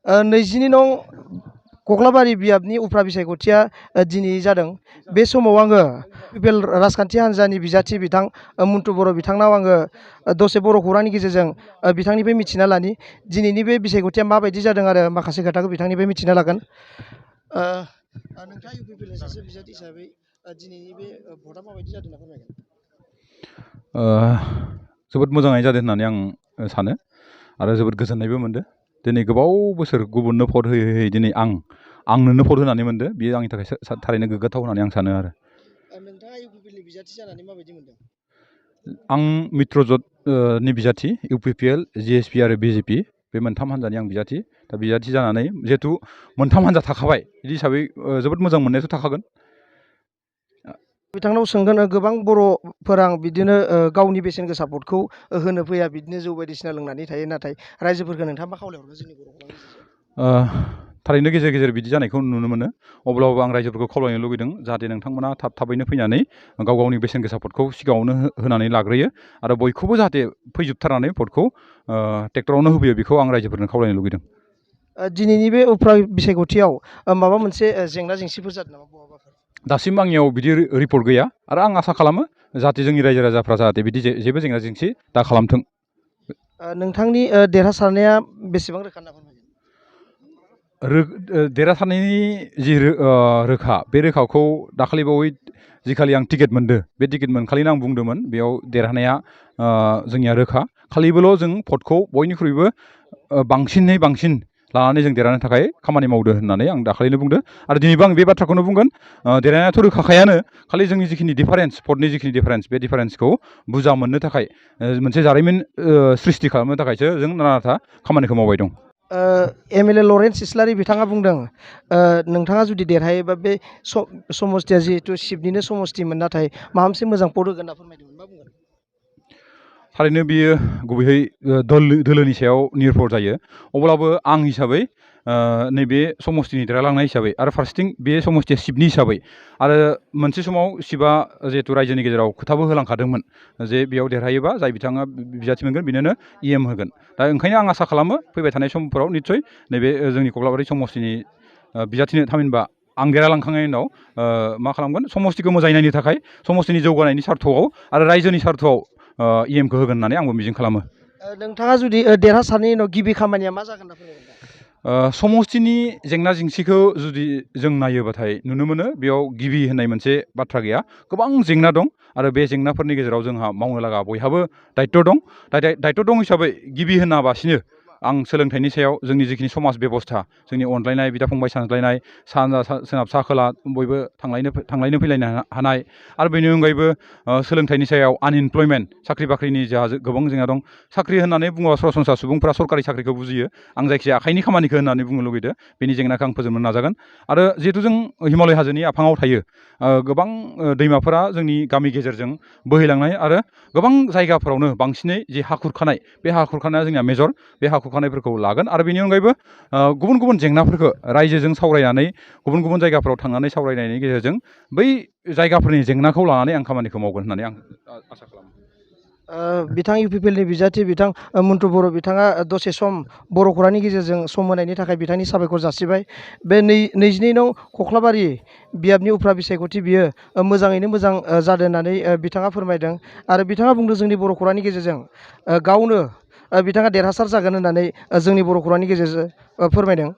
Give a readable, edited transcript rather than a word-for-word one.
22 नं कख्लाबारि बियाबनि उफ्रा बिसायख'थिया दिनै जादों। बे समाव आङो इउपिएल राजखान्थि हान्जानि बिजाथि बिथां मन्टु बर' बिथांनाव आङो दसे बर' खौरांनि गेजेरजों बिथांनिफ्राय मिथिना लानि दिनैनि बे बिसायख'थिया माबायदि जादों आरो माखासे खोथाखौ बिथांनिफ्राय मिथिना लागोन। नोंथाङा इउपिएलनि सासे बिजाथि हिसाबै दिनैनि बे भटआ माबायदि जादों होनना फोरमायगोन? जोबोद मोजाङै जादों होननानै आं सानो आरो जोबोद गोजोननायबो मोनदों। दिनै गोबाव बोसोर गुबुननो भट होयै होयै दिनै आंनोनो भट होनानै मोनदों, बेयो आंनि थाखाय थारैनो गोग्गाथाव होननानै आं सानो आरो। नोंथाङा इउपिएलनि बिजाथि जानानै माबायदि मोनदों? आं मित्रजोतनि बिजाथि इउपिपिएल, जिएसपि आरो बिजेपि बे मोनथाम हान्जानि आं बिजाथि। दा बिजाथि जानानै जिहेथु मोनथाम हान्जा थाखाबाय, बिदि हिसाबै जोबोद मोजां मोननायाथ' थाखागोन। बिथांनाव सोंगोन, गोबां बर'फोरा बिदिनो गावनि बेसेन गोसा भटखौ होनो फैया, बिदिनो जौ बायदिसिना लोंनानै थायो, नाथाय रायजोफोरखौ नोंथाङा मा खावलायहरगोन जोंनि बर' खौरांनि गेजेरजों? थारैनो गेजेर गेजेर बिदि जानायखौ नुनो मोनो। अब्लाबो आं रायजोफोरखौ खावलायनो लुगैदों जाहाथे नोंथांमोना थाबैनो फैनानै गाव गावनि बेसेन गोसा भटखौ सिगाङावनो होनानै लाग्रोयो आरो बयखौबो जाहाथे फैजोबथारनानै भटखौ ट्रेक्टरावनो होफैयो, बेखौ आं रायजोफोरनो खावलायनो लुगैदों। दिनैनि बे उफ्रा बिसायख'थियाव माबा मोनसे जेंना जेंसिफोर जादों नामा बहाबाफोर? दासिम आंनियाव बिदि रिपर्ट गैया आरो आं आसा खालामो जाहाथे जोंनि रायजो राजाफ्रा जाहाथे बिदि जेबो जेंना जेंसि दा खालामथों। नोंथांनि देरहासारनाया बेसेबां रोखा होनना फोरमायगोन? देरहासारनायनि जि रोखा, बे रोखाखौ दाखालिबावै जिखालि आं टिकेट मोनदों, बे टिकेट मोनखालिनो आं बुंदोंमोन बेयाव देरहानाया जोंनिया रोखा। खालिबोल' जों भटखौ बयनिख्रुइबो बांसिनै बांसिन लानानै जों देरहानो थाखाय खामानि मावदो होननानै आं दाखालिनो बुंदों आरो दिनैबो आं बे बाथ्राखौनो बुंगोन। देरहानायाथ' रोखाखायानो, खालि जोंनि जिखिनि डिफारेन्स, भटनि जिखिनि डिफारेन्स, बे डिफारेन्सखौ बुजा मोननो थाखाय, मोनसे जारिमिन सृष्टि खालामनो थाखायसो जों नानाथा खामानिखौ मावबाय दं। एमएलए लरेन्स इस्लारि बिथाङा बुंदों नोंथाङा जुदि देरहायोबा बे समस्थिया जिहेतु शिबनिनो समस्थिमोन, नाथाय माबा मोनसे मोजां भट होगोन होनना फोरमायदोंमोन, मा बुंगोन? थारैनो बियो गुबैयै दोलोनि सायाव निर्भर जायो। अब्लाबो आं हिसाबै नैबे समस्थिनि देरहालांनाय हिसाबै आरो फारसेथिं बे समस्थिया शिबनि हिसाबै आरो मोनसे समाव शिबआ जिहेतु रायजोनि गेजेराव खोथाबो होलांखादोंमोन जे बेयाव देरहायोबा जाय बिथाङा बिजाथि मोनगोन बिनोनो इएम होगोन। दा ओंखायनो आं आसा खालामो फैबाय थानाय समफोराव निस्सय नैबे जोंनि कख्लाबारि समस्थिनि बिजाथिनो, थामहिनबा आं देरहालांखांनायनि उनाव मा खालामगोन, समस्थिखौ मोजाङै नायनो थाखाय, समस्थिनि जौगानायनि सार्थआव आरो रायजोनि सार्थआव इएमखौ होगोन होननानै आंबो मिजिं खालामो। नोंथाङा जुदि देरहासारनायनि उनाव गिबि खामानिया मा जागोन होनना फोरमायगोन? समस्थिनि जेंना जेंसिखौ जुदि जों नायोबाथाय नुनो मोनो बेयाव गिबि होननाय मोनसे बाथ्रा गैया, गोबां जेंना दं आरो बे जेंनाफोरनि गेजेराव जोंहा मावनो लागा बयहाबो दायित्व दं। दायित्व दं हिसाबै गिबि होनाबासिनो आं सोलोंथाइनि सायाव जोंनि जिखिनि समाज बेबस्था, जोंनि अनलायनाय, बिदा फंबाय सानज्लायनाय, सोनाब सा खोला बयबो थांलायनो फैलायनो हानाय आरो बेनि अनगायैबो सोलोंथाइनि सायाव आनइमप्लयमेन्ट, साख्रि बाख्रिनि जोंहा गोबां जेंना दं। साख्रि होननानै बुङोबा सरासनस्रा सुबुंफ्रा सरकारि साख्रिखौ बुजियो, आं जायखिजाया आखाइनि खामानिखौ होननानै बुंनो लुगैदों। बेनि जेंनाखौ आं फोजोबनो नाजागोन आरो जिहेतु जों हिमालय हाजोनि आफाङाव थायो, गोबां दैमाफोरा जोंनि गामि गेजेरजों बोहैलांनाय आरो गोबां जायगाफोरावनो बांसिनै जि हा खुरखानाय, बे हा खुरखानाया जोंनिया मेजर, बे हा खुरखानायफोरखौ लागोन आरो बेनि अनगायैबो गुबुन गुबुन जेंनाफोरखौ रायजोजों सावरायनानै, गुबुन गुबुन जायगाफोराव थांनानै सावरायनायनि गेजेरजों बै जायगाफोरनि जेंनाखौ लानानै आं खामानिखौ मावगोन होननानै आं आसा खालामो। बिथां इउपिपिएलनि बिजाथि बिथां मन्टु बर' बिथाङा दसे सम बर' खौरांनि गेजेरजों सम होनायनि थाखाय बिथांनि साबायखर जासिबाय। बे 22 नं कख्लाबारि बियाबनि उफ्रा बिसायख'थि बियो मोजाङैनो मोजां जादों होननानै बिथाङा फोरमायदों आरो बिथाङा बुंदों जोंनि बर' खौरांनि गेजेरजों गावनो बिथाङा देरहासार जागोन होननानै जोंनि बर' खौरांनि गेजेरजों फोरमायदों।